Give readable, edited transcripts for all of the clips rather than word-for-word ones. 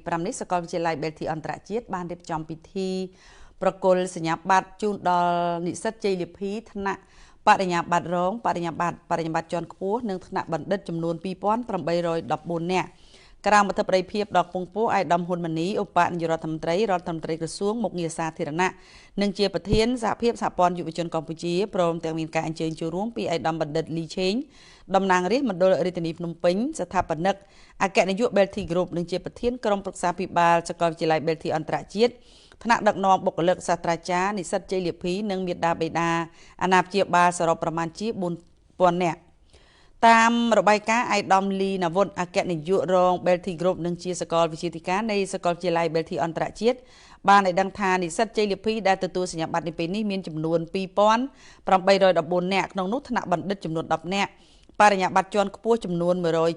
5នេះសាកលវិទ្យាល័យ Beltei អន្តរជាតិបានរៀបចំពិធីប្រគល់សញ្ញាបត្រជូនដល់និស្សិតជ័យលាភីថ្នាក់បរិញ្ញាបត្ររងបរិញ្ញាបត្របរិញ្ញាបត្រជាន់ខ្ពស់និងថ្នាក់បណ្ឌិតចំនួន2814នាក់ក្រោមអធិបតីភាពដ៏ខ្ពង់ខ្ពស់ឯកឧត្តមហ៊ុនម៉ាណីឧបនាយករដ្ឋមន្ត្រីរដ្ឋមន្ត្រីក្រសួងមុខងារសាធារណៈនិងជាប្រធានសហភាពសហព័ន្ធយុវជនកម្ពុជាព្រមទាំងមានការអញ្ជើញចូលរួមពីឯកឧត្តមបណ្ឌិតលីឆេងតំណាងរាស្ត្រមណ្ឌលរាជធានីភ្នំពេញស្ថាបនិកអគ្គនាយក Beltei Group និងជាប្រធានក្រុមប្រឹក្សាភិបាលសាកលវិទ្យាល័យ Beltei អន្តរជាតិថ្នាក់ដឹកនាំបុគ្គលិកសាស្ត្រាចារ្យនិស្សិតជ័យលាភីនិងមាតាបិតាអាណាព្យាបាលសរុបប្រមាណជា4000នាក់តាមរបាយការណ៍ឯកឧត្តមលីណាវុធអគ្គនាយករង Beltei Group និងជាសាកលវិទ្យាធិការនៃសាកលវិទ្យាល័យ Beltei អន្តរជាតិបានឲ្យដឹងថានិស្សិតជ័យលាភីដែលទទួលសញ្ញាបត្រនេះពេលនេះមានចំនួន2814នាក់ក្នុងនោះថ្នាក់បណ្ឌិតចំនួន10នាក់បរិញ្ញាបត្រជាន់ខ្ពស់ចំនួន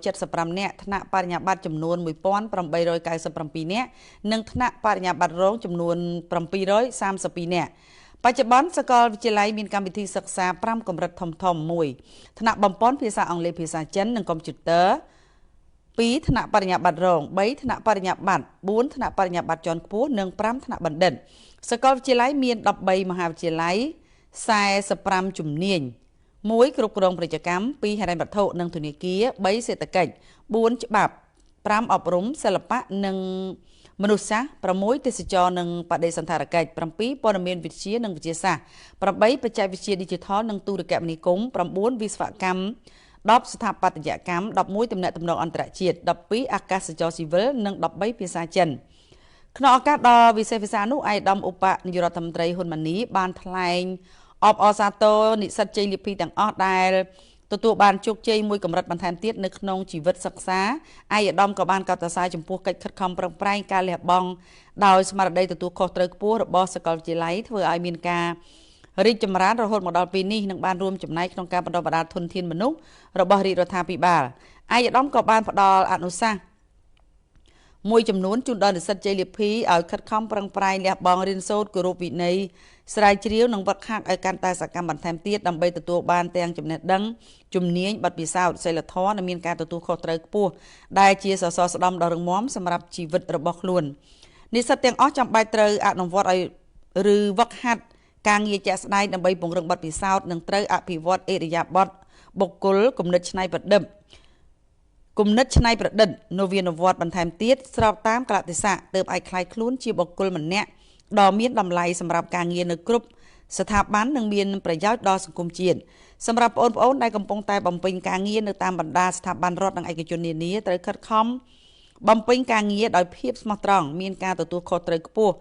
175នាក់ថ្នាក់បរិញ្ញាបត្រចំនួន1897នាក់និងថ្នាក់បរិញ្ញាបត្ររងចំនួន732នាក់បច្ចុប្បន្នសាកលវិទ្យាល័យមានកម្មវិធីសិក្សា5កម្រិតធំៗ1ថ្នាក់បំពន់ភាសាអង់គ្លេសភាសាចិននិងកុំព្យូទ័រ2ថ្នាក់បរិញ្ញាបត្ររង3ថ្នាក់បរិញ្ញាបត្រ4ថ្នាក់បរិញ្ញាបត្រជាន់ខ្ពស់និង5ថ្នាក់បណ្ឌិតសាកលវិទ្យាល័យមាន13មហាវិទ្យាល័យ45ជំនាញ1គ្រប់គ្រងពាណិជ្ជកម្ម2ហិរញ្ញវត្ថុនិងធនាគារ3សេដ្ឋកិច្ច4ច្បាប់5អប់រំសិល្បៈនិងមនុស្សសាស្ត្រ6ទេសចរនិងបដិសណ្ឋារកិច្ច7ព័ត៌មានវិទ្យានិងវិទ្យាសាស្ត្រ8បច្ចេកវិទ្យាឌីជីថលនិងទូរគមនាគមន៍9វិស្វកម្ម10ស្ថាបត្យកម្ម11ទំនាក់ទំនងអន្តរជាតិ12អាកាសចរស៊ីវិលនិង13ភាសាចិនក្នុងឱកាសដ៏វិសេសវិសាលនោះឯកឧត្តមឧបនាយករដ្ឋមន្ត្រីហ៊ុនម៉ាណីបានថ្លែងអបអរសាទរនិស្សិតជ័យលាភីទាំងអស់ដែលទទួលបានជោគជ័យមួយកម្រិតបន្ថែមទៀតនៅក្នុងជីវិតសិក្សាឯកឧត្តមក៏បានកោតសរសើរចំពោះកិច្ចខិតខំប្រឹងប្រែងការលះបង់ដោយស្មារតីទទួលខុសត្រូវខ្ពស់របស់សាកលវិទ្យាល័យធ្វើឲ្យមានការរីកចម្រើនរហូតមកដល់ពេលនេះនឹងបានរួមចំណែកក្នុងការបណ្ដុះបណ្ដាលធនធានមនុស្សរបស់រាជរដ្ឋាភិបាលឯកឧត្តមក៏បានផ្ដល់អនុសាសន៍មួយចំនួនជូនដល់និស្សិតជ័យលាភីឲ្យខិតខំប្រឹងប្រែងលះបង់រៀនសូត្រគោរពវិន័យស្រាវជ្រាវនិងវឹកហាត់ឲ្យកាន់តែសកម្មបន្ថែមទៀតដើម្បីទទួលបានទាំងចំណេះដឹងជំនាញបទពិសោធន៍សីលធម៌និងមានការទទួលខុសត្រូវខ្ពស់ដែលជាសសរស្តម្ភដ៏រឹងមាំសម្រាប់ជីវិតរបស់ខ្លួននិស្សិតទាំងអស់ចាំបាច់ត្រូវអនុវត្តឲ្យឬវឹកហាត់ការងារជាក់ស្ដែងដើម្បីពង្រឹងបទពិសោធន៍និងត្រូវអភិវឌ្ឍឥរិយាបថបុគ្គលគំនិតច្នៃប្រឌិតគំនិតច្នៃប្រឌិតនវានុវត្តន៍បន្ថែមទៀតស្របតាមកាលៈទេសៈទើបអាចក្លាយខ្លួនជាបុគ្គលម្នាក់ដ៏មានតម្លៃសម្រាប់ការងារនៅគ្រប់ស្ថាប័ននិងមានប្រយោជន៍ដល់សង្គមជាតិសម្រាប់បងប្អូនដែលកំពុងតែបំពេញការងារនៅតាមបណ្ដាស្ថាប័នរដ្ឋនិងឯកជននានាត្រូវខិតខំបំពេញការងារដោយភាពស្មោះត្រង់មានការទទួលខុសត្រូវខ្ពស់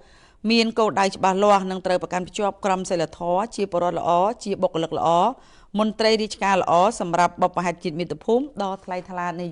មានគោលដៅច្បាស់លាស់និងត្រូវប្រកាន់ភ្ជាប់ក្រមសីលធម៌ជាពលរដ្ឋល្អជាបុគ្គលិកល្អមន្ត្រីរាជការល្អសម្រាប់បុព្វហេតុជាតិមាតុភូមិដ៏ថ្លៃថ្លានៃ